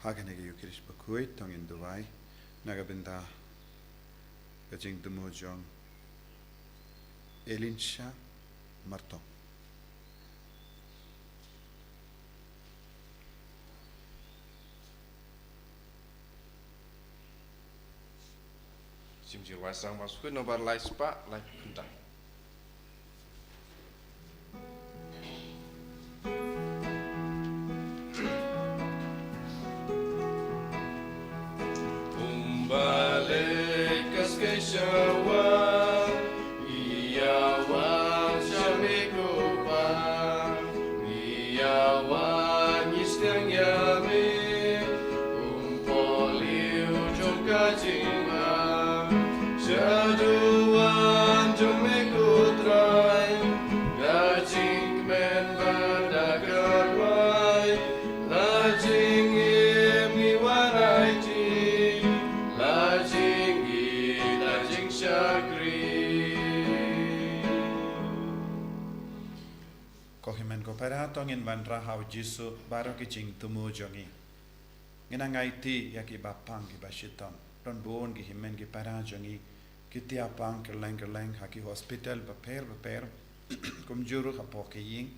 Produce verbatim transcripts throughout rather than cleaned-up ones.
Ha kane ka Ïukharist bakhuid to ngin duwai na ka bynta ka jingthmu jong Elinsha Martong. Sim jir Waisang ba skut nombar lai spah lai phew khyndai. Kumba leit ka skei sha wan, ïa wan sha me ko Pa, ïa wan ngi sdang ïa me, kum u pohliew jong ka jingma, sha duwan jong me ko Trai, ka jingkmen bad ka rwai, la jingim ngi wan aiti, la jingïeit, la jingshakri. Ko hynmen ko para, to ngin wanrah ha u Jisu baroh ki jingthmu jong ngi. Ngin nang aiti ïa ki bapang ki bashitom. Don bun ki hynmen ki para jong ngi ki tiapang kylleng kylleng ha ki hospital bapher bapher. Kumjuh ruh hapoh ki ïing.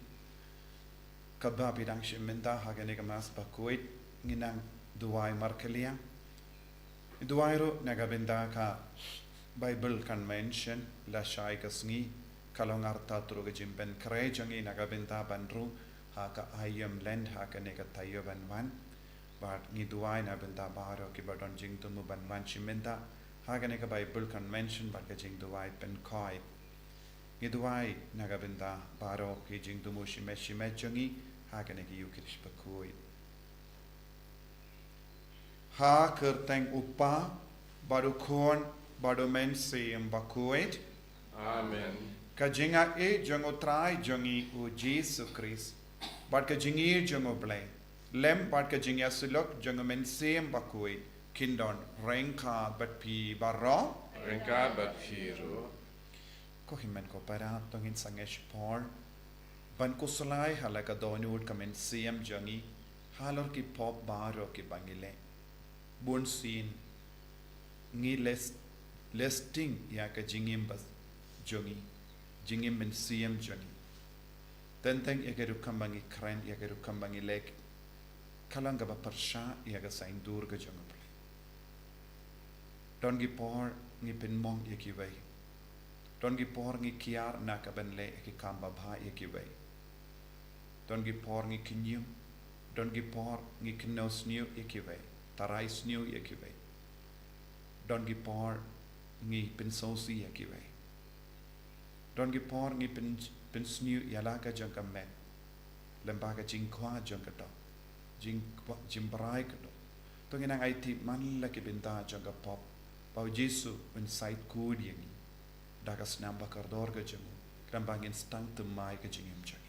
Kaba phi dang shim bynta ha kane ka Mass bakhuid, ngin nang duwai markylliang. Duwai ruh na ka bynta ka Bible Convention lashai ka sngi, ka long artatien ruh ka jingpynkhreh jong ngi na ka bynta ban rung ha ka aïom Lent ha kane ka taïew ban wan. Bad ngi duwai na bynta baroh kiba don jingthmu ban wan shim bynta ha kane ka Bible Convention bad ka jingduwai pynkhuid. Ngi duwai na ka bynta baroh ki jingthmu shimet shimet jong ngi ha kane ka Ïukharist bakhuid. Ha ka kyrteng u Kpa, bad u Khun, bad u Mynsiem Bakhuid. Amen. Ka jingaiei jong u Trai jong ngi u Jisu Khrist, bad ka jingïeit jong u Blei, lem bad ka jingïasyllok jong u Mynsiem Bakhuid, kin don ryngkat bad phi baroh. Ryngkat bad phi ruh. Ko hynmen ko para, to ngin sangeh shipor ban khuslai ha la ka dohnud ka mynsiem jong ngi halor ki pop baroh kiba ngi leh. Bunsien ngi leh, leh sting ïa ka jingim ba jong ngi, jingim mynsiem jong ngi. Teng teng ïa ka rukom ba ngi kren, ïa ka rukom ba ngi leh, ka long kaba pyrshah ïa ka saiñdur ka jong u Blei. Don ki por ngi pynmong ïa kiwei. Don ki por ngi kiar na ka ban leh ïa ki kam babha ïa kiwei. Don ki por ngi kynñium. Don ki por ngi kynnoh sniew ïa kiwei, tarai sniew ïa kiwei. Don ki por ngi pynsngewsih ïa kiwei. Don ki por ngi pyn, pynsniew ïa la ka jong ka met, lem bad ka jingkwah jong ka doh, jingkwah, jingbrai ka doh. To ngin nang aiti man la ki bynta jong ka pop, ba u Jisu un sait khuid ïa ngi da ka snam ba kordor ka jong u, khnang ba ngin sdang thymmai ka jingim jong ngi.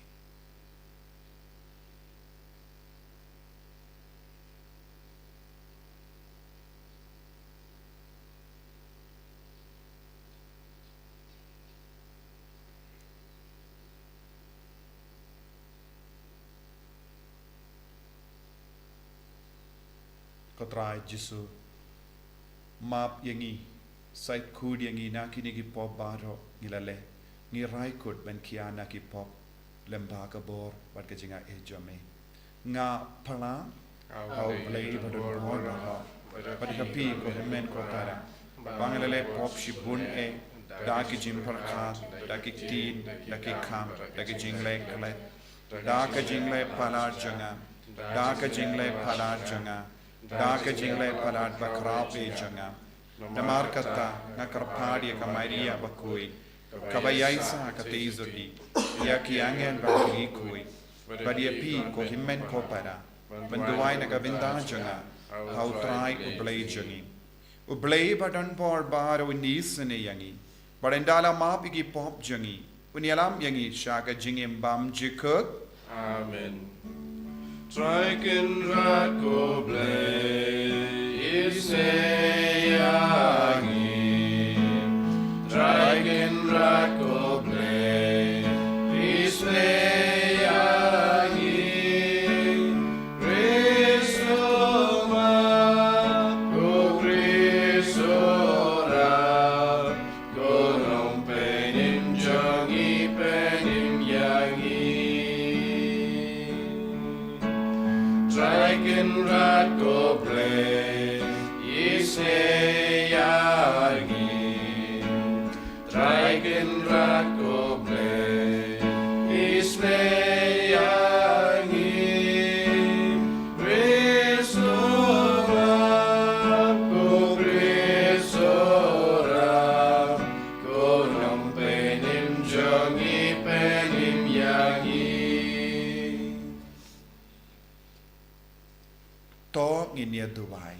Ko Trai Jisu, map ïa ngi, sait khuid ïa ngi na kine ki pop baroh ngi la leh. Ngi rai kut ban khia na ki pop lem bad ka bor bad ka jingaiei jong me. Nga pala ha u Blei ba don bor ba hok, bad ha phi ko hynmen ko para, ba nga la leh pop shibun eh, da ki jingpyrkhat, da ki ktien, da ki kam, da ki jingleh klet, da ka jingleh palat jong nga, da ka jingleh palat jong nga, da ka jingleh palat bakhraw eh jong nga. Namar kata nga kyrpad ïa ka Maria bakhuid, kaba ïaisah ka tei zodi, ïa ki angel bad ki riewkhuid, bad ïa phi ko hynmen ko para, ban duwai na ka bynta jong nga ha u Trai u Blei jong ngi. U Blei ba don bor baroh un isynei ïa ngi, bad ynda la map ïa ki pop jong ngi, un ïalam ïa ngi sha ka jingim bymjukut. Amen. Trai Kynrad ko Blei, isynei ïa ngi. Trai Kynrad ko Blei, isynei ïa ngi. Kristus Trai Kynrad ko Blei, isynei ïa ngi. Trai Kynrad ko Blei, isynei ïa ngi. Briew sohra, ko briew sohra, ko nongpynim jong ngi, pynim ïa ngi. To ngin ïa duwai.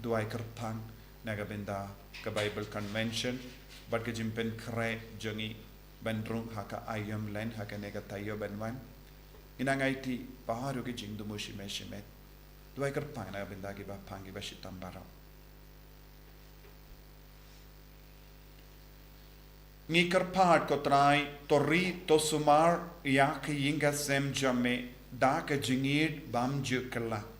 Duwai kyrpang na ka bynta ka Bible Convention bad ka jingpynkhreh jong ngi ban rung ha ka aïom lane ha kane ka taïew ban wan. Ngin nang aiti baroh ki jingthmu shimet shimet. Duwai kyrpang na ka bynta kiba pang kiba shitom baroh. Ngi kyrpad ko Trai, to ri to sumar ïa ka ïing ka sem jong me da ka jingïeit bymjukla,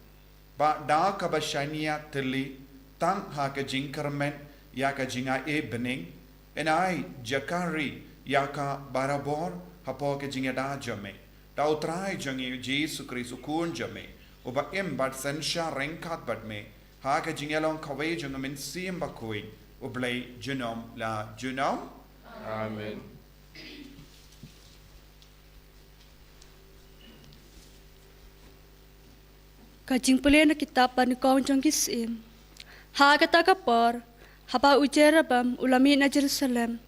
bad da kaba shaniah tylli tang ha ka jingkyrmen ïa ka jingai bneng. Yn ai jaka ri ïa ka barabor hapoh ka jingïada jong me, da u Trai jong ngi u Jisu Khrist u Khun jong me, uba im bad synshar ryngkat bad me ha ka jingïalong kawei jong ka Mynsiem Bakhuid, U Blei junom la junom. Amen. Ka jingpule na kitab ba nyngkong jong ki Syiem. Ha kata ka por, haba u Jeroboam u la mih na Jerusalem,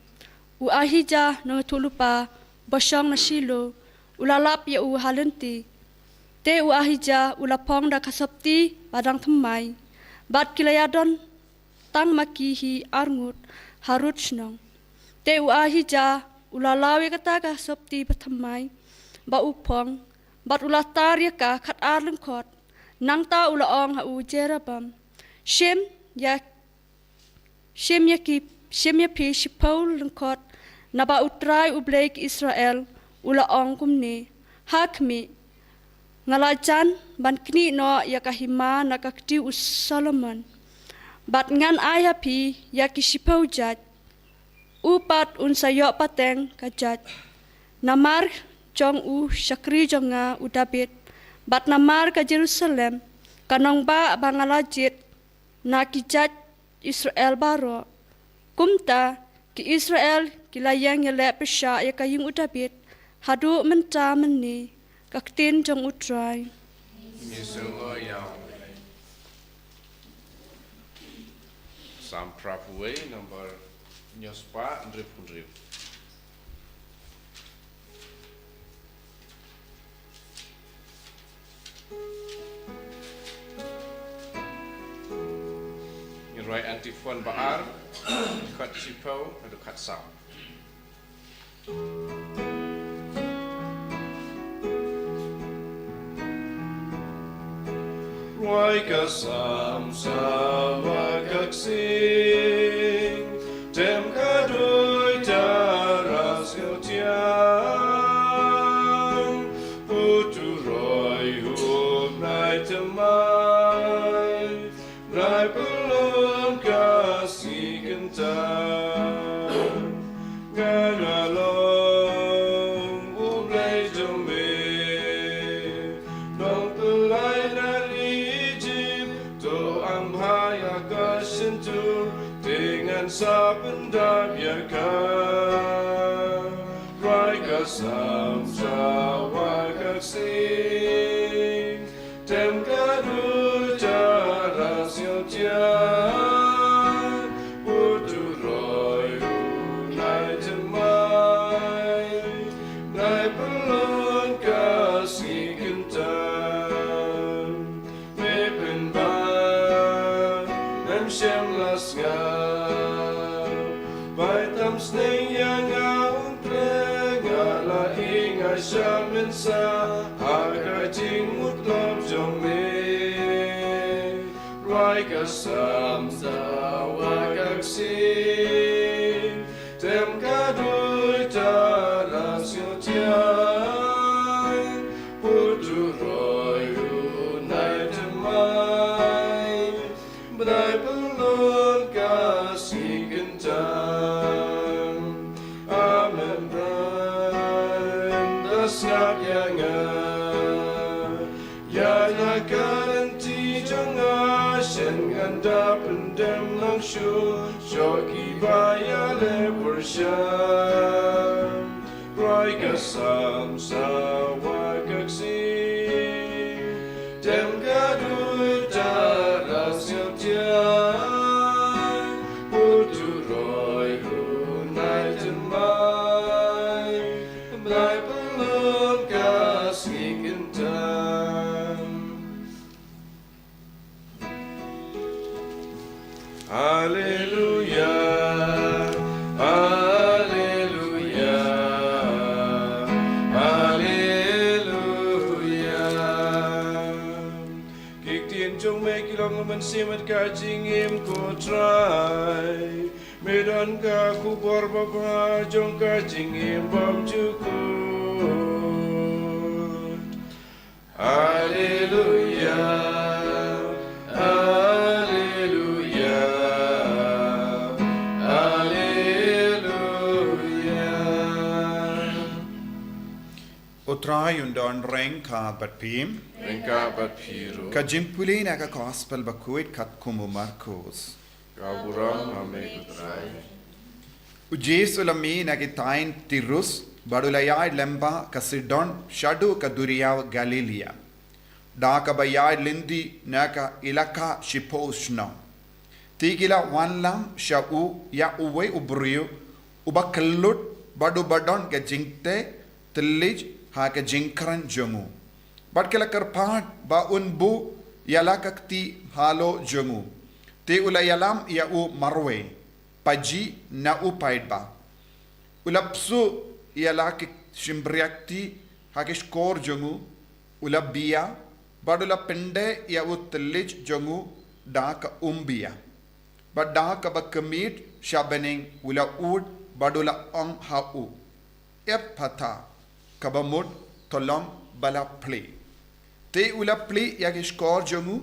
u Ahijah nongïathuhlypa ba shong na Shilo u la lap ïa u ha lynti. Te u Ahijah u la phong da ka sopti ba dang thymmai, bad ki la ïadon tang ma ki hi arngut harud shnong. Te u Ahijah u la law ïa kata ka sopti ba thymmai ba u phong, bad u la tar ïa ka khatar lyngkhot. Nangta u la ong ha u Jeroboam, shim ïa, shim ïa ki, shim ïa phi shiphew lyngkhot, naba u Trai U Blei ki Israel u la ong kumne, ha khmih, nga la jan ban knieh noh ïa ka hima na ka kti u Solomon, bad ngan ai ha phi ïa ki shiphew jait. U pat un sa ïoh pateng ka jait namar jong u shakri jong nga u Dabid, bad namar ka Jerusalem, ka nongbah ba nga la jied na ki jait Israel baroh. Kumta ki Israel ki la ïeng ïaleh pyrshah ïa ka ïing u Dabid haduh mynta mynne. Ka ktien jong u Trai. Ngi sngewbha ïa u. Salm phra phew wei, number hynñiew spah hynriewphew hynriew. Ngin rwai antiphon ba ar, khat shiphew haduh khat saw. Rwai ka Salm sawa ka ksing, tem ka duh ïa ka rah sngewthiang. U Trai un nai thymmai, nai pyllun ka sngi kynta. Nga, nga long U Blei jong me, nongpyllait na Ijipt. To am ha ïa ka shyntur, te ngan sa pyndap ïa ka. Rwai ka Salm sawa ka ksing, tem ka duh ïa ka rah sngewthiang. U Trai un nai thymmai, nai pyllun ka sngi kynta. Me pynban, ngam shym la sngap. Bai tam sneng ïa nga, U Blei, nga la ïeng, nga shah mynsiem ha ka jingmutlop jong me. Rwai ka Salm sawa ka ksing, tem ka duh ïa ka rah sngewthiang. U Trai un nai thymmai, nai pyllun ka sngi kynta. Amen. Rai da sngap ïa nga, ïa Ka lynti jong nga shen ngan da pyndem lang shuh, shuh kiba ïaleh pyrshah. Roi ka sam sawa ka ksih, dem ka dud da la siaw tiang. Putu roi u nai tynmai, nai pynlong ka sngi kyntan. Haleluya, haleluya, haleluya. Ki ktien jong me ki long mynsiem bad ka jingim, ko Trai. Me don ka khubor babha jong ka jingim bymjukut. Haleluya, haleluya, haleluya. U Trai un don ryngkat bad phi. Ryngkat bad phi ruh. Ka jingpule na ka Gospel bakhuid katkum u Markos. Ka burom ha me ko Trai. U Jisu u la mih na ki thaiñ Tirus bad u la ïaid lem bad ka Sidon shaduh ka duriaw Galilaïa, da kaba ïaid lynti na ka ilaka shiphew shnong. Te ki la wanlam sha u ïa uwei u briew uba kyllut bad uba don ka jingteh thylliej ha ka jingkren jong u. Bad ki la kyrpad ba un buh ïa la ka kti halor jong u. Te u la ïalam ïa u marwei, pajih na u paidbah. U la psuh ïa la ki shympriahkti ha ki shkor jong u, u la bia, bad u la pyndeh ïa u thylliej jong u da ka umbia. Bad da kaba khmih sha bneng u la ud bad u la ong ha u, Ephatha, kaba mut, to long ba la plie. Te u la plie ïa ki shkor jong u,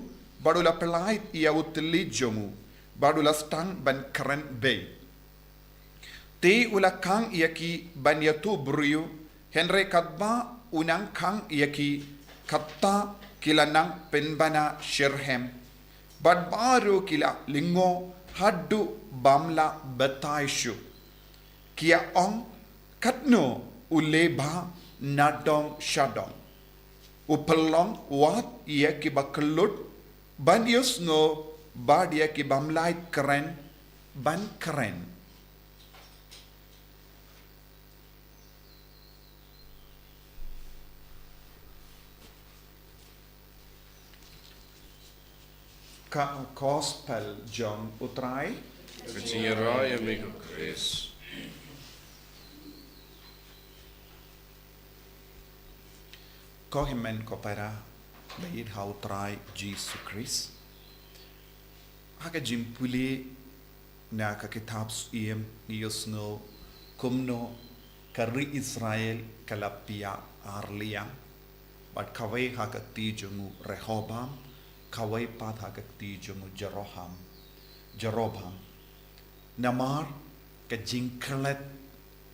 bad u la pyllait ïa u thylliej jong u, bad u la sdang ban kren beit. Te u la khang ïa ki ban ïathuh briew, hynrei katba u nang khang ïa ki, kata ki la nang pynbna shitrhem. Bad baroh ki la lyngngoh haduh bym lah batai shuh. Ki ïa ong, katno u leh ba na dong sha dong. U pynlong wat ïa kiba kyllut ban ïohsngew bad ïa ki bym lah kren ban kren. Ka Gospel jong u Trai. Ka jingïaroh ïa me ko Khrist. Ko hynmen ko para ba ïeit ha u Trai Jisu Khrist. Ha ka jingpule na ka kitab Syiem ngi ïohsngew kumno ka ri Israel ka la pia ar liang, bad kawei ha ka kti jong u Rehoboam, kawei pat ha ka kti jong u Jeroham, Jeroboam. Namar ka jingklet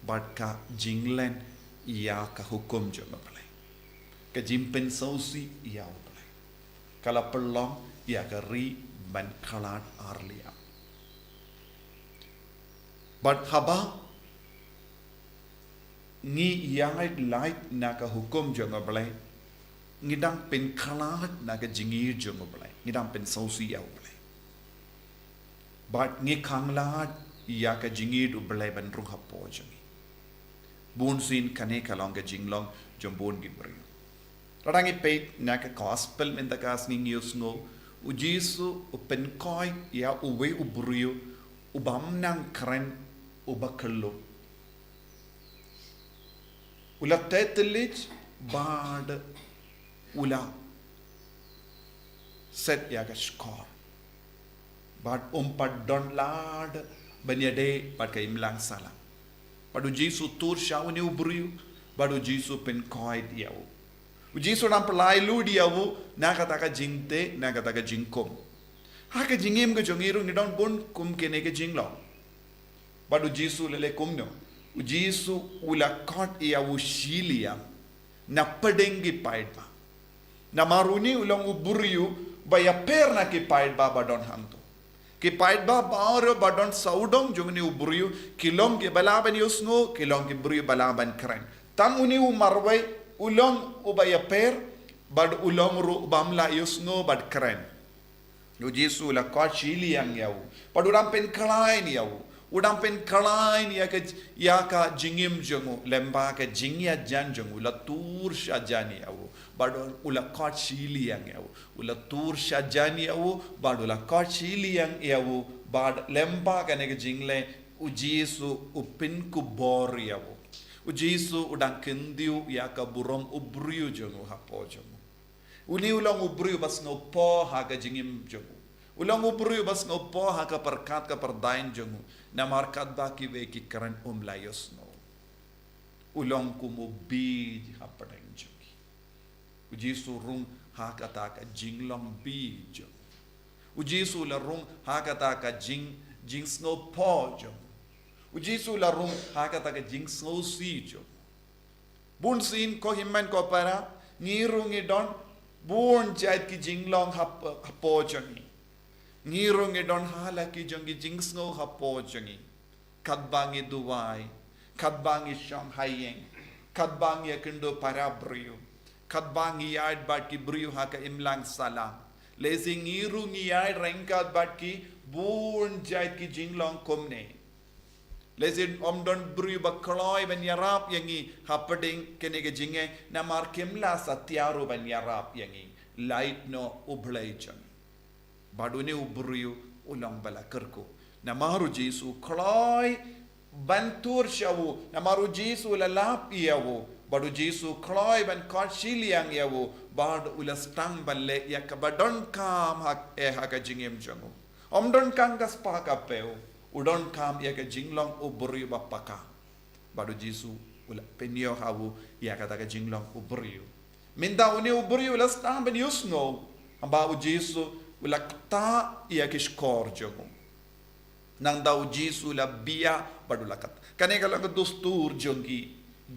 bad ka jinglen ïa ka hukum jong u Blei, ka jingpynsngewsih ïa u Blei, ka la pynlong ïa ka ri ban khlad ar liang. Bad haba ngi ïaid lait na ka hukum jong u Blei, ngi dang pynkhlad na ka jingïeit jong u Blei, ngi dang pynsngewsih ïa u Blei. Bad ngi khanglad ïa ka jingïeit u Blei ban rung hapoh jong ngi. Bunsien kane ka long ka jinglong jong bun ki briew. Lada ngi peit na ka Gospel mynta ka sngi ngi ïohsngew, u Jisu u pynkoit ïa uwei u briew u bym nang kren, uba kyllut. U la teh thylliej bad u la set ïa ka shkor. Bad um pat don lad ban ïadei bad ka imlang sahlang. Bad u Jisu u tur sha une u briew, bad u Jisu u pynkoit ïa u. U Jisu u nang pynlait lut ïa u na kata ka jingteh, na kata ka jingkum. Ha ka jingim ka jong ngi ruh ngi don bun kum kine ki jinglong. Bad u Jisu u la leh kumno? U Jisu u la kot ïa u shiliang na pdeng ki paidbah. Namar une u long u briew ba ïapher na ki paidbah ba don hangto. Ki paidbah baroh ba don sawdong jong une u briew, ki long kiba lah ban ïohsngew, ki long ki briew ba lah ban kren. Tang une u marwei, u long uba ïapher, bad u long ruh bym lah ïohsngew bad kren. U Jisu u la khot shiliang ïa u. Bad u dang pynkhlaiñ ïa u. U dang pynkhlaiñ ïa ka, ïa ka jingim jong u. Lyngba ka jingïajan jong u. U la tur shajan ïa u. Bad u la khot shiliang ïa u. U la tur shajan ïa u. Bad u la khot shiliang ïa u. Bad lyngba kane ka jingleh, u Jisu u pynkupbor ïa u. U Jisu u dang kyntiew ïa ka burom u briew jong u hapoh jong u. Une u long u briew ba sngewphoh ha ka jingim jong u. U long u briew ba sngewphoh ha ka pyrkhat ka pyrdain jong u. Namar katba kiwei ki kren um lah ïohsngew. U long kum u biej hapdeng jong ki. U Jisu u rung ha kata ka jinglong biej jong u. U Jisu u la rung ha kata ka jing, jingsngewphoh jong u. U Jisu u la rung ha kata ka jingsngewsih jong u. Bunsien ko hynmen ko para, ngi ruh ngi don bun jait ki jinglong hap-, hapoh jong ngi. Ngi ruh ngi don ha la ki jong ki jingsngew hapoh jong ngi. Katba ngi duwai, katba ngi shong ha ïing, katba ngi ïakynduh para briew, katba ngi ïaid bad ki briew ha ka imlang sahlang. Lehse ngi ruh ngi ïaid ryngkat bad ki bun jait ki jinglong kumne. Lehse ym don briew ba kloi ban ïarap ïa ngi hapdeng kane ka jingeh, namar kim lah satia ruh ban ïarap ïa ngi. Lait noh U Blei jong ngi. Bad une u briew u long ba la kyrkhu. Namar u Jisu u kloi ban tur sha u, namar u Jisu u la lap ïa u, bad u Jisu u kloi ban khot shiliang ïa u, bad u la sdang ban leh ïa kaba donkam ha, eh, ha ka jingim jong u. Ym donkam ka spah ka phew, u donkam ïa ka jinglong u briew ba paka. Bad u Jisu u la pynïoh ha u ïa kata ka jinglong u briew. Mynta une u briew u la sdang ban ïohsngew, haba u Jisu u la ktah ïa ki shkor jong u. Nangta u Jisu u la bia bad u la ktah. Kane ka long ka dustur jong ki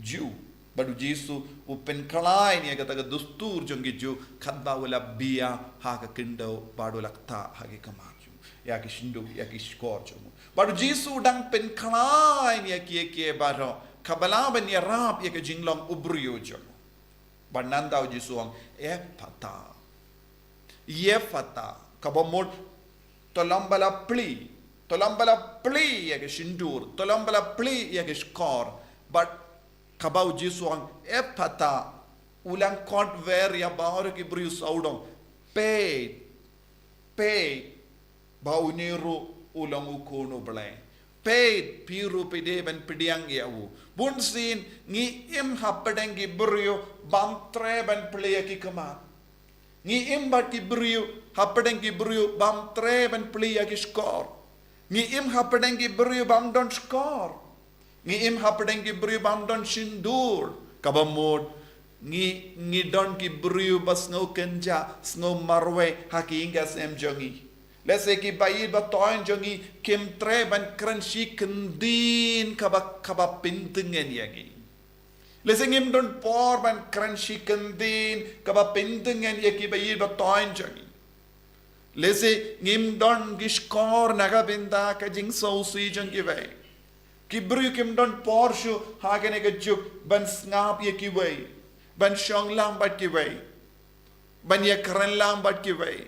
Jiw. Bad u Jisu u pynkhlaiñ ïa kata ka dustur jong ki Jiw, katba u la bia ha ka khyndew bad u la ktah ha ki khmat jong u. Ïa ki shyndu, ïa ki shkor jong u. Bad u Jisu u dang pynkhlaiñ ïa ki, ïa ki baroh, kaba lah ban ïarap ïa ka jinglong u briew jong u. Bad nangta u Jisu u ong, Ephphatha. Ephphatha. Kaba mut, to lymba la plie. To lymba la plie ïa ki shyndur. To lymba la plie ïa ki shkor. Bad kaba u Jisu u ong, Ephphatha, u la khot wer ïa baroh ki briew sawdong. Peit. Peit. Ba une ruh u long u Khun U Blei. Peit, phi ruh phi dei ban pdiang ïa u. Bunsien, ngi im hapdeng ki briew bym treh ban plie ïa ki khmat. Ngi im bad ki briew, hapdeng ki briew bym treh ban plie ïa ki shkor. Ngi im hapdeng ki briew bym don shkor. Ngi im hapdeng ki briew bym don shyndur. Kaba mut, ngi, ngi don ki briew ba sngew kynjah, sngew marwei, ha ki ïing ki sem jong ngi. Lehse ki baieit ba thoiñ jong ngi, kim treh ban kren shi kyntien kaba, kaba pyntngen ïa ngi. Lehse ngim don por ban kren shi kyntien kaba pyntngen ïa ki baieit ba thoiñ jong ngi. Lehse ngim don ki shkor na ka bynta ka jingsngewsih jong kiwei. Ki briew kim don por shuh ha kane ka juk ban sngap ïa kiwei. Ban shong lang bad kiwei. Ban ïakren lang bad kiwei.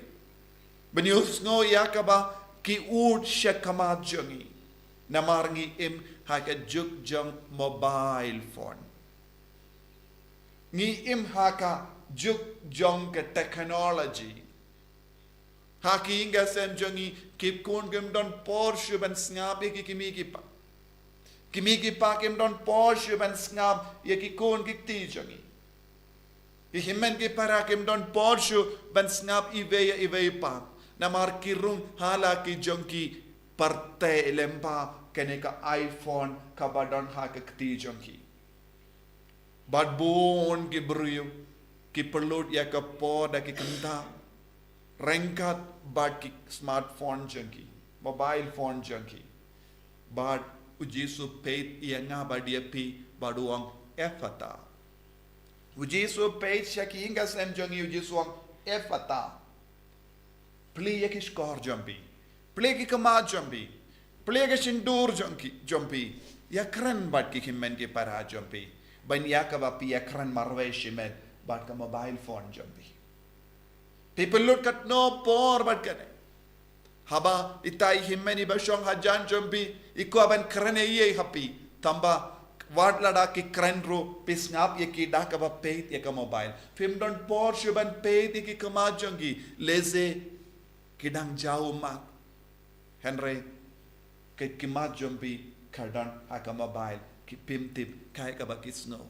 Ban ïohsngew ïa kaba ki ud sha khmat jong ngi. Namar ngi im ha ka juk jong mobile phone. Ngi im ha ka juk jong ka technology. Ha ki ïing ki sem jong ngi, ki khun kim don por shuh ban sngap ïa ki kmie ki kpa. Ki kmie ki kpa kim don por shuh ban sngap ïa ki khun ki kti jong ngi. Ki hynmen ki para kim don por shuh ban sngap iwei ïa iwei pat. Namar ki rung ha la ki jong ki pyrthei lyngba kane ka iPhone kaba don ha ka kti jong ki. Bad bun ki briew ki pynlut ïa ka por da ki kynta ryngkat bad ki smartphone jong ki, mobile phone jong ki. Bad u Jisu u peit ïa nga bad ïa phi bad u ong Ephphatha. U Jisu u peit sha ki ïing ki sem jong ngi, u Jisu u ong, "Ephphatha." Plie ïa ki shkor jong phi. Plie ïa ki khmat jong phi. Plie ïa ki shyntur jong ki, jong phi. Ïakren bad ki hynmen ki para jong phi. Ban ïa kaba phi ïakren marwei shimet bad ka mobile phone jong phi. Phi pynlut katno por bad kane. Haba ita i hynmen iba shong hajan jong phi i kwah ban kren eiei ha phi, tangba wat lada ki kren ruh phi sngap ïa ki da kaba peit ïa ka mobile. Phim don por shuh ban peit ïa ki khmat jong ki, lehse ki dang jaw ummat. Hynrei ki khmat jong phi ka don ha ka mobile, ki phim tip kaei kaba ki sngew.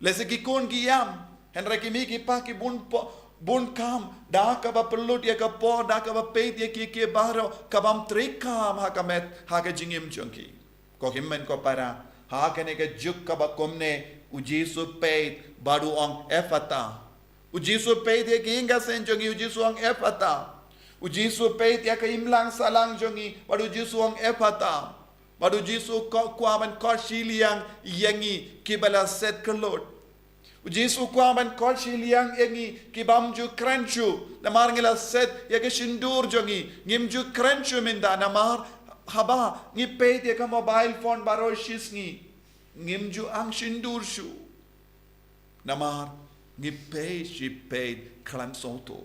Lehse ki khun ki ïam, hynrei ki mei ki pa ki bun po-, bun kam da kaba pynlut ïa ka por, da kaba peit ïa ki, ki baroh, kabym trei kam ha ka met, ha ka jingim jong ki. Ko hynmen ko para, ha kane ka juk kaba kumne, u Jisu u peit bad u ong, "Ephphatha." U Jisu u peit ïa ki ïing ki sem jong ngi, u Jisu u ong, "Ephphatha." U Jisu u peit ïa ka imlang sahlang jong ngi bad u Jisu u ong, "Ephphatha." Bad u Jisu u kwah ban khot shiliang ïa ngi kiba la set kyllut. U Jisu u kwah ban khot shiliang ïa ngi kibym ju kren shuh. Namar ngi la set ïa ka shyntur jong ngi, ngim ju kren shuh mynta, namar haba ngi peit ïa ka mobile phone baroh shi sngi, ngim ju ang shyntur shuh. Namar ngi peit shi peit khlem sngewthuh.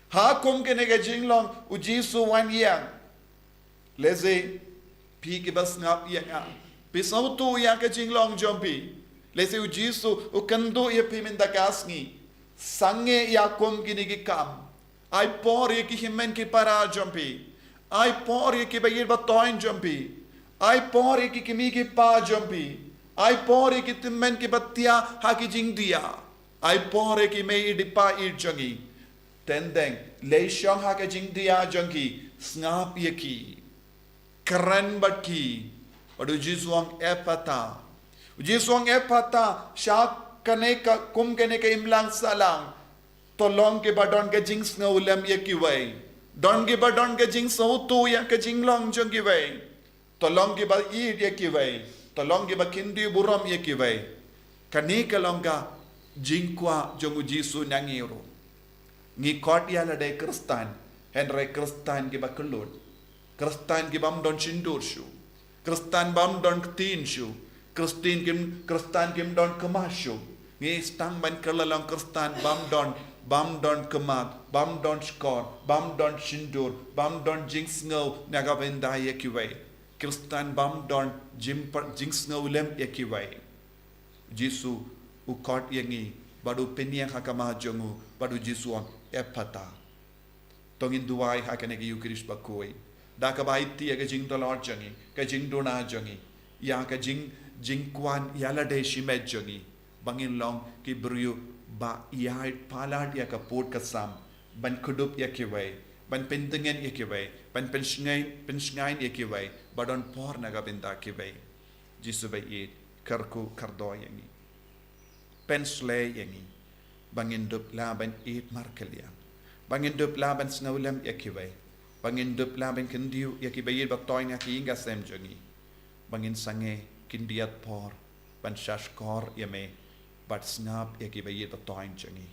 Ha kum kane ka jinglong u Jisu u wan ïa nga. Lehse phi kiba sngap ïa nga, phi sngewthuh ïa ka jinglong jong phi. Lehse u Jisu u kynduh ïa phi mynta ka sngi. Sangeh ïa kum kine ki kam. Ai por ïa ki hynmen ki para jong phi. Ai por ïa kiba ïeit ba toiñ jong phi. Ai por ïa ki kmie ki kpa jong phi. Ai por ïa ki tymmen kiba thiah ha ki jingdia. Ai por ïa ki mei ïeit ki pa ïeit jong ngi. Teng teng, leit shong ha ka jingdia jong ki, sngap ïa ki. Kren bad ki. Bad u Jisu u ong, "Ephphatha." U Jisu u ong, "Ephphatha" sha kane ka, kum kane ka imlang sahlang. To long kiba don ka jingsngewlem ïa kiwei. Don kiba don ka jingsngewthuh ïa ka jinglong jong kiwei. To long kiba ïeit ïa kiwei. To long kiba kyntiew burom ïa kiwei. Kane ka long ka jingkwah jong u Jisu na ngi ruh. Ngi khot ïa lade Khristan, hynrei Khristan kiba kyllut. Khristan kibym don shyntur shuh. Khristan bym don ktien shuh. Khristan kim, Khristan kim don khmat shuh. Ngi sdang ban kylla long Khristan bym don, bym don khmat, bym don shkor, bym don shyntur, bym don jingsngew na ka bynta ïa kiwei. Khristan bym don jingpar-, jingsngewlem ïa kiwei. Jisu u khot ïa ngi, bad u pynïeng ha khmat jong u, bad u Jisu u ong, "Ephphatha." To ngin duwai ha kane ka Ïukharist bakhuid. Da kaba aiti ïa ka jingtlot jong ngi, ka jingduna jong ngi, ïa ka jing, jingkwah ïa lade shimet jong ngi. Ba ngin long ki briew ba ïaid palat ïa ka pud ka sam, ban kdup ïa kiwei, ban pyntngen ïa kiwei, ban pynshngaiñ, pynshngaiñ ïa kiwei, ba don por na ka bynta kiwei. Jisu ba ïeit, kyrkhu kyrdoh ïa ngi. Pynshlei ïa ngi. Ba ngin dup lah ban ïeit markylliang. Ba ngin dup lah ban sngewlem ïa kiwei. Ba ngin dup lah ban kyntiew ïa kiba ïeit ba toiñ ha ki ïing ki sem jong ngi. Ba ngin sangeh khyndiat por ban shahshkor ïa me bad sngap ïa kiba ïeit ba toiñ jong ngi.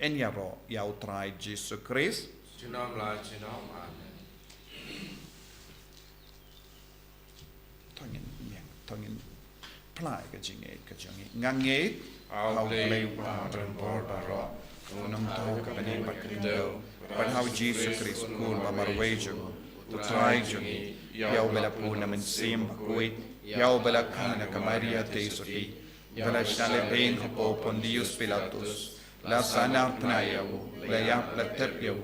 Yn ïaroh ïa u Trai Jisu Khrist. Junom la junom. Amen. To ngin ïeng, to ngin plie ka jingngeit ka jong ngi. Nga ngeit ha U Blei Uba uba don bor baroh, u nongthaw ka bneng bad ka khyndew, bad ha U Jisu Khrist u Khun uba marwei jong u, u Trai jong ngi, ïa uba la pun na Mynsiem Bakhuid, ïa uba la kha na ka Maria Theisotti, ba la shah lehbeiñ hapoh Pontius Pilatus, la sahnarphna ïa u, la ïap, la tep ïa u,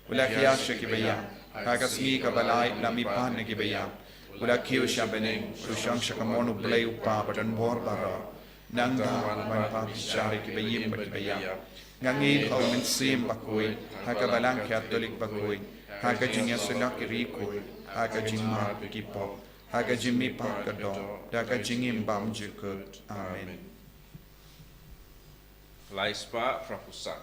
u la khiah sha kiba ïap, ha ka sngi kaba lai u la mihpat na kiba ïap, u la kiew sha bneng, u shong sha kamon U Blei U Kpa ba don bor baroh. Nangta un wan pat pynshai ïa kiba im bad kiba ïap. Nga ngeit ha U Mynsiem Bakhuid, ha ka Balang Katholik bakhuid, ha ka jingïasyllok ki riewkhuid, ha ka jingmap ki pop, ha ka jingmihpat ka doh, da ka jingim bymjukut. Amen. Lai spah phra phew san.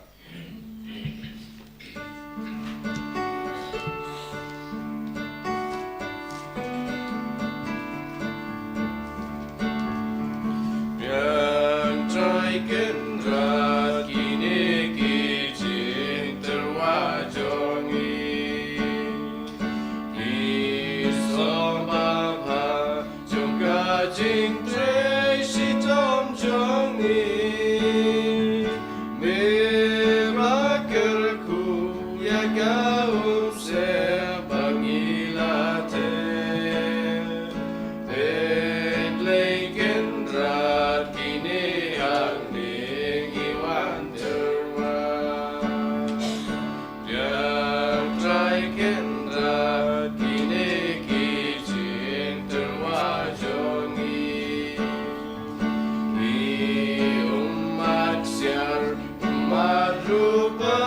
Rupa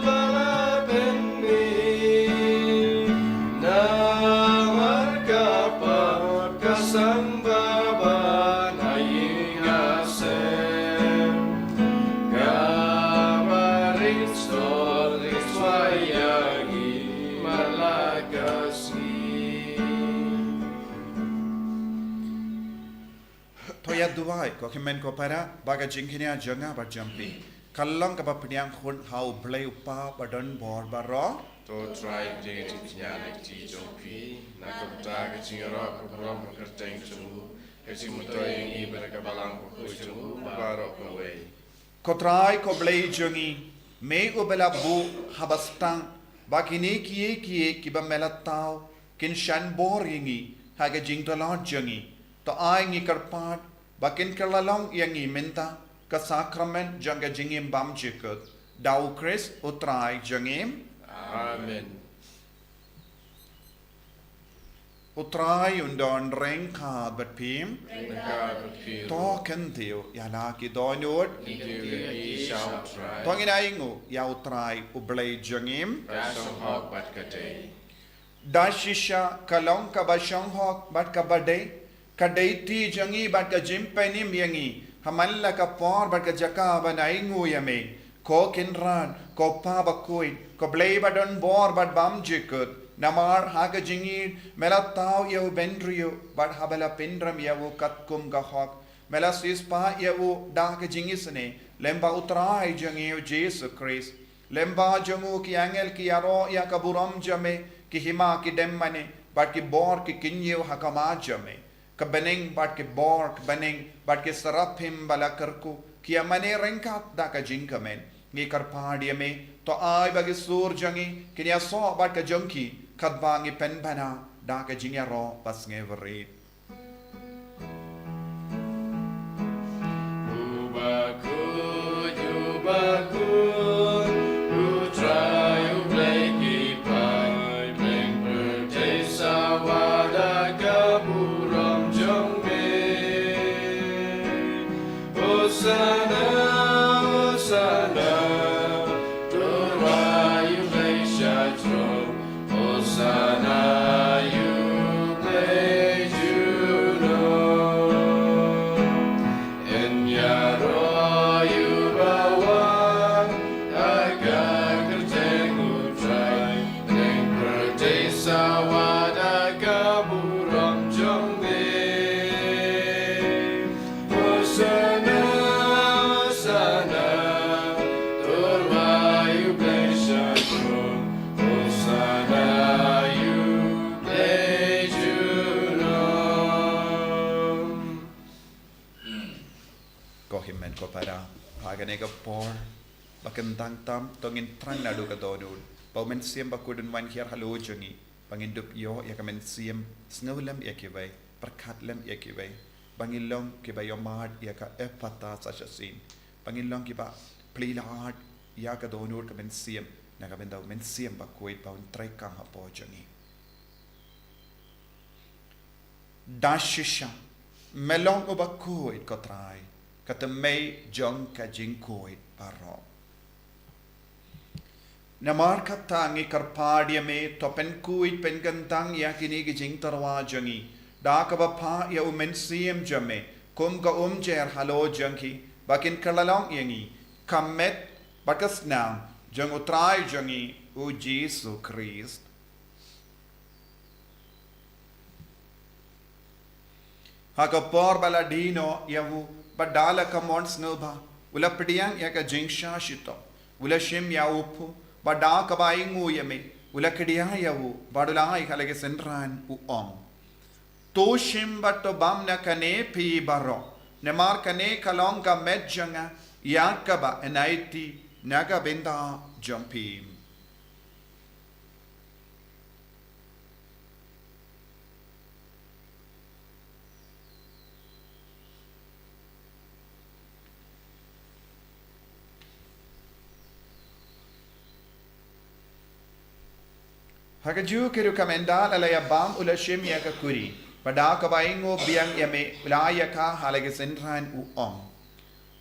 ba la pynmih, namar ka pap ka sang ba ban ha ïing ha sem. Kaba rit sor rit swai ïa ngi man la ka sngi. To ïa duwai, ko hynmen ko para, ba ka jingkñia jong nga bad jong phi ka long kaba pdiang khun ha U Blei U Kpa ba don bor baroh. To Trai, pdiang jingkñia na ka kti jong phi, na ka bynta ka jingïaroh ka burom ka kyrteng jong u, ka jingmyntoi ïa ngi bad ka balang bakhuid jong u baroh kawei. Ko Trai ko Blei jong ngi, me uba la buh haba sdang ba kine kiei kiei kiba me la thaw kin shon bor ïa ngi ha ka jingtlot jong ngi. To ai ngi kyrpad ba kin kylla long ïa ngi mynta ka sakramen jong ka jingim bymjukut. Da U Khrist U Trai jong ngi. Amen. U Trai un don ryngkat bad phi. Ryngkat bad phi ruh. To kyntiew ïa la ki dohnud. Kyntiew ïa ki sha U Trai. To ngin ainguh ïa U Trai U Blei jong ngi. Ka shong hok bad ka dei. Da shisha ka long kaba shong hok bad kaba dei, ka dei ti jong ngi bad ka jingpynim ïa ngi ha man la ka por bad ka jaka ban ainguh ïa me, ko Kynrad, ko Kpa bakhuid, ko Blei ba don bor bad bymjukut. Namar ha ka jingïeit me la thaw ïa u bynriew bad haba la pynrem ïa u katkum ka hok, me la siewspah ïa u da ka jingisynei lyngba U Trai jong ngi U Jisu Khrist. Lyngba jong u ki angel ki ïaroh ïa ka burom jong me, ki hima ki dem mane bad ki bor ki kynñiew ha khmat jong me. Ka bneng bad ki bor ka bneng bad ki seraphim ba la kyrkhu ki ïa mane ryngkat da ka jingkmen. Ngi kyrpad ïa me, to ai ba ki sur jong ngi kin ïasoh bad ka jong ki katba ngi pynbna da ka jingïaroh ba sngewrit. U bakhuid, u bakhuid, U Trai U Blei ki paid, pdeng pyrthei sawa da ka burom jong me. Hosana, Hosana, to U Trai U Blei sha throne. Hosana ïa U Blei junom. Yn ïaroh ïa uba wan ha ka kyrteng U Trai, pdeng pyrthei sawa da ka burom jong me. Hosana, Hosana, to U Trai U Blei sha throne. Hosana ïa U Blei junom. Ko hynmen ko para, ha kane ka por ba kyntang tam, to ngin thrang naduh ka dohnud ba U Mynsiem Bakhuid un wan hiar halor jong ngi, ba ngin dup ïoh ïa ka mynsiem, sngewlem ïa kiwei, pyrkhat lem ïa kiwei, ba ngin long kiba ïohmad ïa ka Ephphatha sa shisien, ba ngin long kiba plie lad ïa ka dohnud ka mynsiem na ka bynta U Mynsiem Bakhuid ba un treikam hapoh jong ngi. Da shisha me long u bakhuid, ko Trai, ka thymmei jong ka jingkhuid baroh. Namar kata ngi kyrpad ïa me, to pynkhuid pynkyntang ïa kine ki jingtyrwa jong ngi da kaba phah ïa U Mynsiem jong me kum ka umjer halor jong ki, ba kin kylla long ïa ngi ka met bad ka snam jong U Trai jong ngi U Jisu Khrist. Ha ka por ba la die noh ïa u, bad da la ka mon sngewbha, u la pdiang ïa ka jingshah shitom, u la shim ïa u phuh, bad da kaba ainguh ïa me, u la kdiah ïa u, bad u la ai ha la ki synran, u ong: To shim bad to bam na kane phi baroh, namar kane ka long ka met jong nga ïa kaba yn aiti na ka bynta jong phi. Ha kajuh ka rukom ynda la ïa bam, u la shim ïa ka kuri, bad da kaba ainguh biang ïa me, u la ai ïa ka ha la ki synran, u ong: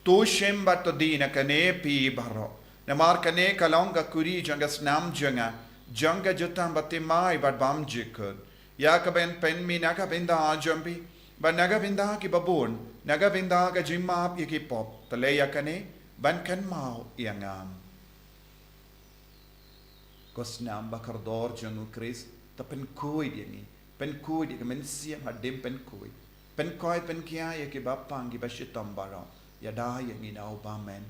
To shim bad to die na kane phi baroh, Namar kane ka long ka kuri jong ka snam jong nga, jong ka jutang bathymmai bad bymjukut, ïa kaban pynmih na ka bynta jong phi bad na ka bynta ki babun, na ka bynta ka jingmap ïa ki pop. To leh ïa kane ban kynmaw ïa nga. Ko snam ba kordor jong U Khrist, to pynkhuid ïa ngi, pynkhuid ïa ka mynsiem hadien pynkhuid, pynkhuid pynkhia ïa ki bapang ki bashitom baroh, ïada ïa ngi na u bymman.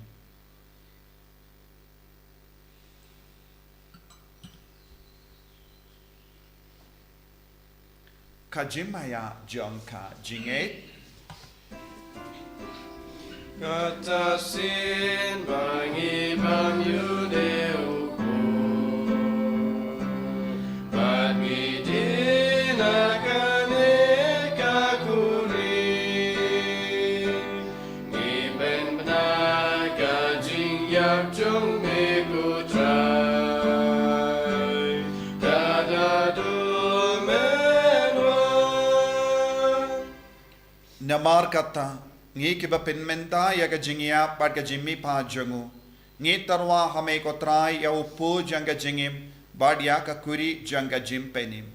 Ka jingmaïa jong ka jingngeit. Kata sien ba ngi bam ïa u Blei u Kpa, bad ngi die na kane ka kuri. Ngi bynta ka jingïap jong me ko Trai, da da du men wan. Namar kata, ngi kiba pynmynta ïa ka jingïap bad ka jingmihpat jong u, ngi tyrwa ha me ko Trai ïa u pud jong ka jingim bad ïa ka kuri jong ka jingpynim.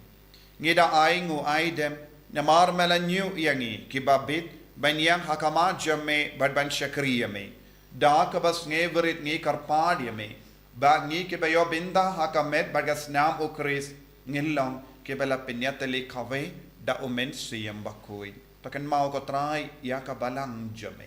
Ngi da ai nguh ai dem, namar me la ñiew ïa ngi kiba bit ban ïeng ha khmat jong me bad ban shakri ïa me. Da kaba sngewrit ngi kyrpad ïa me ba ngi kiba ïoh bynta ha ka met bad ka snam U Khrist ngin long kiba la pynïatylli kawei da U Mynsiem Bakhuid. To kynmaw ko Trai ïa ka balang jong me,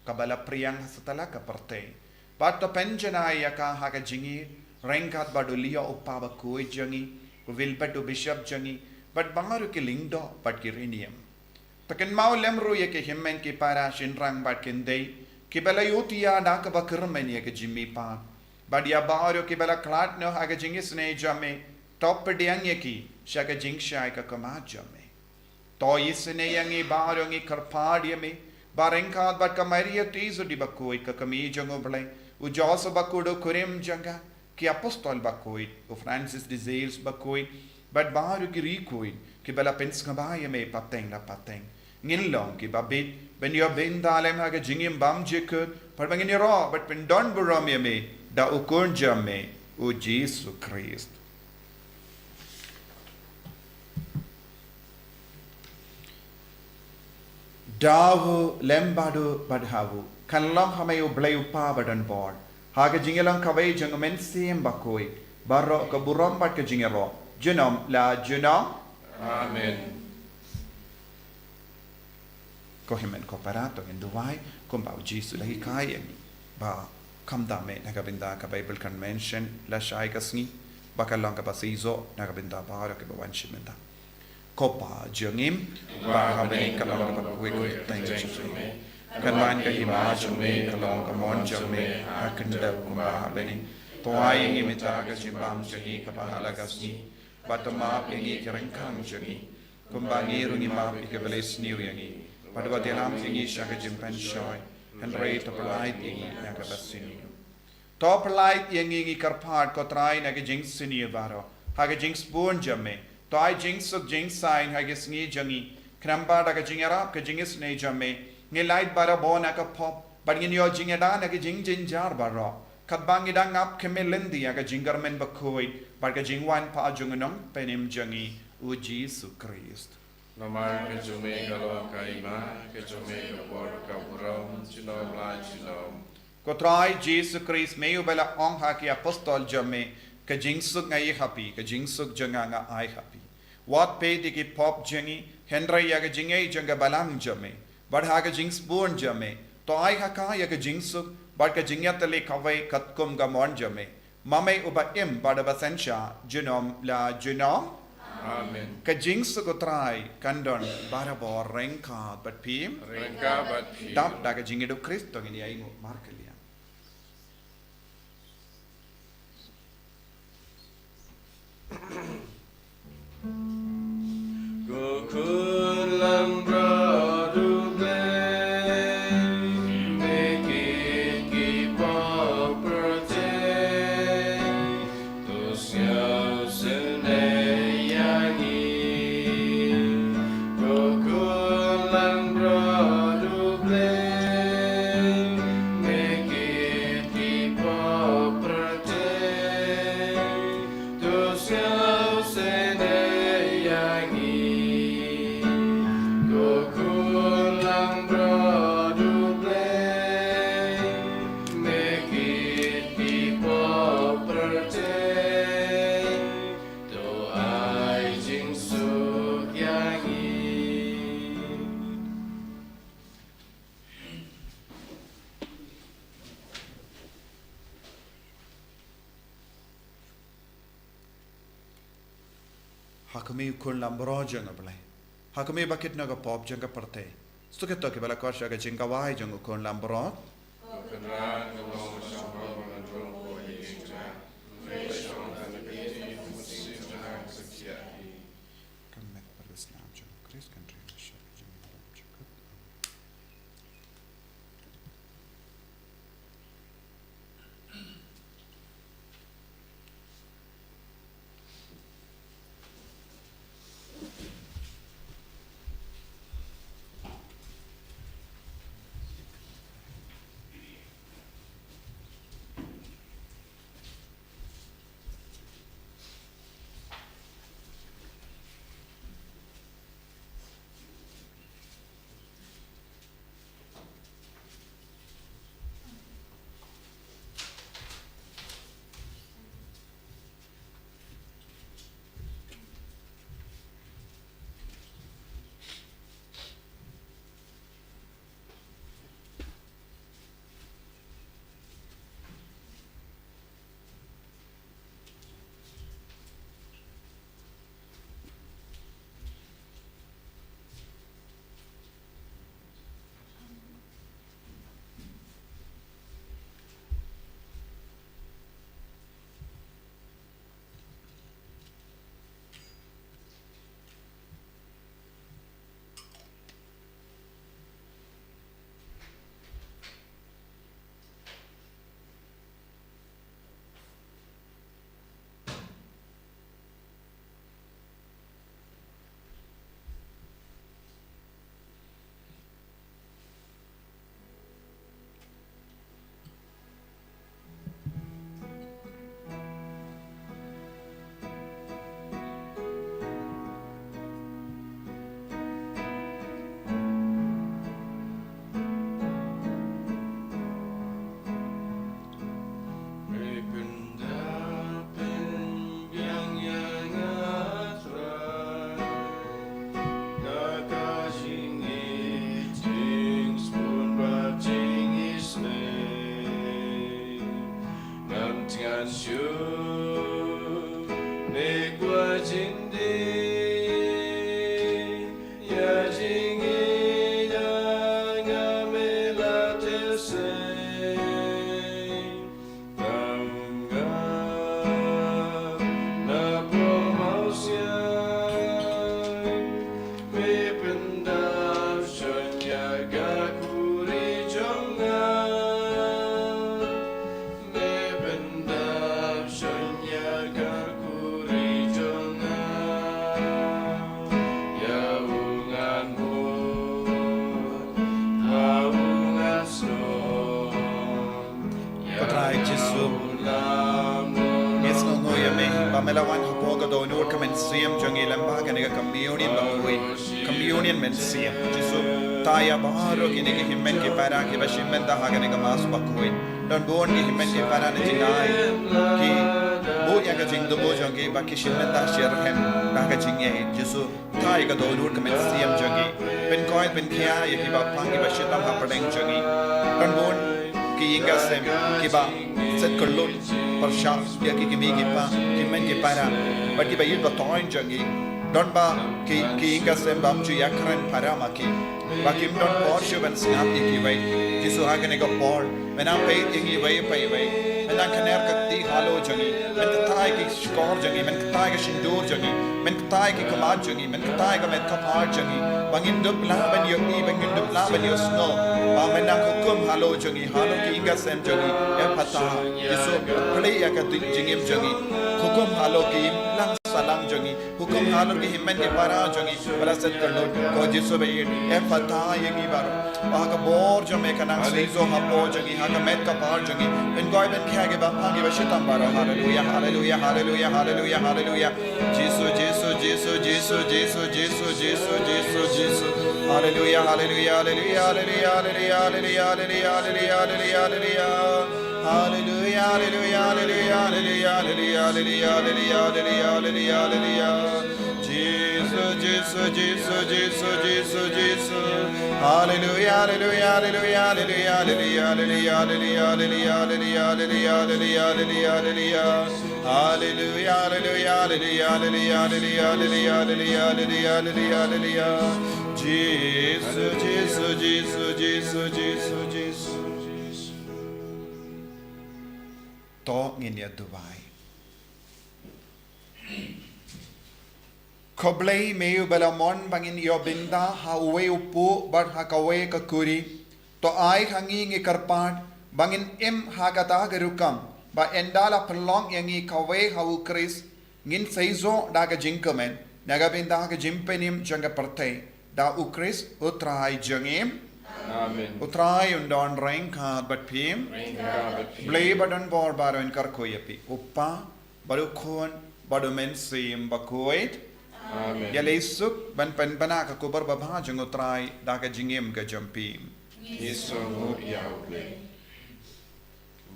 kaba la phriang ha satlak ka pyrthei. Bad to pynjanai ïa ka ha ka jingïeit ryngkat bad u Leo u kpa bakhuid jong ngi, u Wilbert u bishop jong ngi, bad baroh ki lyngdoh bad ki riewniam. To kynmaw lem ruh ïa ki hynmen ki para shynrang bad kynthei kiba la ïohthiah da kaba kyrmen ïa ka jingmihpat, bad ïa baroh kiba la khlad noh ha ka jingisynei jong me, to pdiang ïa ki sha ka jingshai ka khmat jong me. To isynei ïa ngi baroh, ngi kyrpad ïa me ba ryngkat bad ka Maria Theisotti bakhuid, ka kmie jong U Blei, u Joseph bakhuid u kurim jong ka, ki apostol bakhuid, u Francis de Sales bakhuid, bad baroh ki riewkhuid kiba la pynsngewbha ïa me pateng la pateng, ngin long kiba bit ban ïoh bynta lem ha ka jingim bymjukut, bad ba ngin ïaroh bad pyndon burom ïa me da u Khun jong me, u Jisu Khrist. Da u lem bad u bad ha u, kan long ha me U Blei u Kpa badonbor, ha ka jingïalang kawei jong U Mynsiem Bakhuid, baroh ka burom bad ka jingïaroh junom la junom. Amen. Ko hynmen ko para, to ngin duwai kumba U Jisu u la hikai ïa ngi. Ba khamtam eh na ka bynta ka Bible Convention lashai ka sngi, ba kan long kaba shisha na ka bynta baroh kiba wan shim bynta. Ko Pa jong ngi ba ha bneng, ka long kaba khuid kyrteng jong me. Kan wan ka hima jong me, kan long ka mon jong me ha khyndew kumba ha bneng. To ai ïa ngi mynta ka jingbam jong ngi kaba ha la ka sngi. Bad to map ïa ngi ki ryngkang jong ngi, kumba ngi ruh ngi map ïa kiba la isniew ïa ngi. Bad wat ïalam ïa ngi sha ka jingpynshoi, hynrei to pyllait ïa ngi na kaba sniew. To pyllait ïa ngi, ngi kyrpad ko Trai, na ka jingsniew baroh ha ka jingsbun jong me. To ai jingsuk jingsaiñ ha ka sngi jong ngi, khnang ba da ka jingïarap ka jingisynei jong me, ngin lait barabor na ka pop bad ngin ïoh jingïada na ka jingjynjar baroh, katba ngi dang ap khmih lynti ïa ka jingkyrmen bakhuid bad ka jingwan pat jong U Nongpynim jong ngi, U Jisu Khrist. Namar ka jong me ka long ka hima, ka jong me ka bor, ka burom junom la junom. Ko Trai Jisu Khrist, me uba la ong ha ki apostol jong me, ka jingsuk nga ai ha phi, ka jingsuk jong nga nga ai ha phi. Wat peit ïa ki pop jong ngi, hynrei ïa ka jingngeit jong ka balang jong me. Bad ha ka jingsbun jong me, to ai ha ka ïa ka jingsuk bad ka jingïatylli kawei katkum ka mon jong me, ma me uba im bad uba synshar junom la junom. Amen. Ka jingsuk U Trai kan don barabor ryngkat bad phi. Ryngkat bad phi. Dap da ka jingïeit U Khrist to ngin ïa ainguh markylliang. Ko khun langbrot U Blei, me kit ki pop pyrthei, to sngewsynei ïa ngi. Ko khun langbrot U Blei, me Ha khmih u khun lambrot jong U Blei. Ha khmih ba kit noh ka pop jong ka pyrthei. Sngewthuh kiba la khot sha ka jingkawei jong u khun lambrot. Ka met bad ka snam jong U Khrist kan ri na sha ka jingim jong ka. Ko Trai Jisu, ngi sngewnguh ïa me ba me la wan hapoh ka dohnud ka mynsiem jong ngi lem bad kane ka communion bakhuid, communion mynsiem. Jisu, kata ïa baroh kine ki hynmen ki para kiba shim bynta ha kane ka Mass bakhuid. Don bun ki hynmen ki para na jingai ki buh ïa ka jingdummu jong ki ba ki shim bynta sha ka rhem bad ka jingïeit. Jisu, kata ïa ka dohnud ka mynsiem jong ngi. Pynkoit pynkhia ïa kiba pang kiba shitom hapdeng jong ngi. Don bun ki ïing ki sem kiba set kyllut pyrshah ïa ki kmie ki kpa, ki hynmen ki para bad kiba ïeit ba thoiñ jong ngi. Don ba ki, ki ïing ki sem bym ju ïakren para ma ki, ba kim don por shuh ban sngap ïa kiwei. Jisu, ha kane ka por men nang peit ïa ngi iwei pa iwei. Men nang kner ka kti halor jong ngi. Men ktai ki shkor jong ngi, men ktai ka shyntur jong ngi, men ktai ki khmat jong ngi, men ktai ka met ka phad jong ngi. Ba ngin dup lah ban ïohi, ba ngin dup lah ban ïohsngew. Ba men nang hukum halor jong ngi, halor ki ïing ki sem jong ngi. Ephphatha, Jisu, plie ïa ka jingim jong ngi. Hukum halor ki imlang sahlang jong ngi. Hukum halor ki hynmen ki para jong ngi ba la set kyllut. Ko Jisu ba ïeit, Ephphatha ïa ngi baroh. Ba ka bor jong me kan nang seisoh hapoh jong ngi, ha ka met ka phad jong ngi. Pynkoit pynkhia kiba pang kiba shitom baroh. Haleluia, haleluia, haleluia, haleluia, haleluia. Jisu, Jisu, Jisu. Haleluia, haleluia, haleluia. Hallelujah, hallelujah, hallelujah, hallelujah, hallelujah, hallelujah, hallelujah, hallelujah, hallelujah. Jesus, Jesus, Jesus, Jesus, Jesus. Hallelujah, hallelujah, hallelujah, hallelujah, hallelujah, hallelujah, hallelujah, hallelujah, hallelujah, hallelujah, hallelujah, hallelujah. Hallelujah, hallelujah, hallelujah, hallelujah, hallelujah, hallelujah, hallelujah, hallelujah, hallelujah. Jesus, Jesus, Jesus, Jesus, Jesus, Jesus. To ngin ïa duwai. Khublei me uba la mon ba ngin ïoh bynta ha uwei u puh bad ha kawei ka kuri. To ai ha ngi ngi kyrpad ba ngin im ha kata ka rukom ba ynda la pynlong ïa ngi kawei ha u Khrist, ngin sei zoh da ka jingkmen na ka bynta ka jingpynim jong ka pyrthei. Da u Khrist u Trai jong ngi. Amen. U Trai un don ryngkat bad phi. Ryngkat bad phi. Blei ba don bor baroh un kyrkhu ïa phi. U Kpa bad u Khun bad u Mynsiem Bakhuid. Amen. Ïaleh suk ban pynbna ka khubor babha jong u Trai da ka jingim ka jong phi. Ngi sngewnguh ïa u Blei.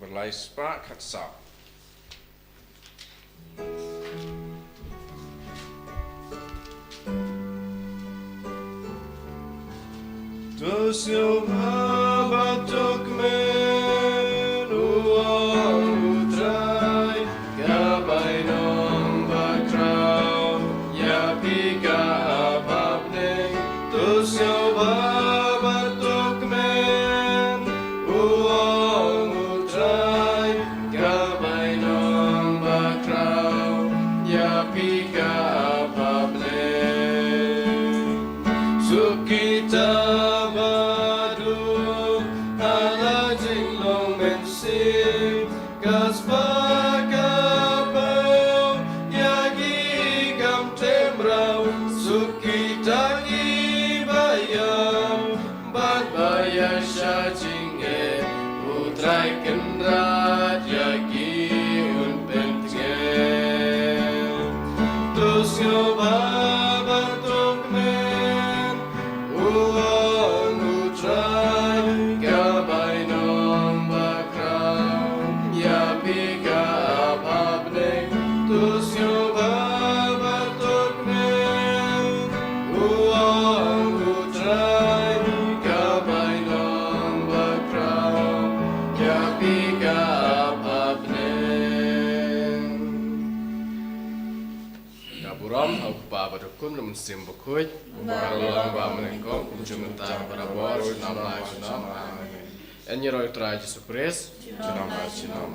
Ba lai spah khatsaw. To sngewbha bad to kmen, u ong u Trai, ka bainong bakhraw ïa phi ka ap ha bneng. To sngewbha bad to kmen, u ong u Trai, ka bainong bakhraw ïa phi ka ap ha bneng. Suk kita ba duk ha la jinglong mynsiem, ka spah ka paw ïa ki kam tymmen raw. Suk kita kiba ïam bad ba ïaishah jingeh, u Trai Kynrad ïa ki un pyntngen. To sngewbha bad to kmen, u ong u Trai, ka bainong bakhraw ïa phi ka ap ha bneng. To sngewbha bad to kmen, u ong u Trai, ka bainong bakhraw ïa phi ka ap ha bneng. Ka burom ha u Kpa bad u Khun bad u Mynsiem Bakhuid, uba la long, uba mynnyngkong, kumjuh mynta, barabor, junom la junom. Amen. Ïa ngi ruh u Trai Jisu Khrist. Junom la junom.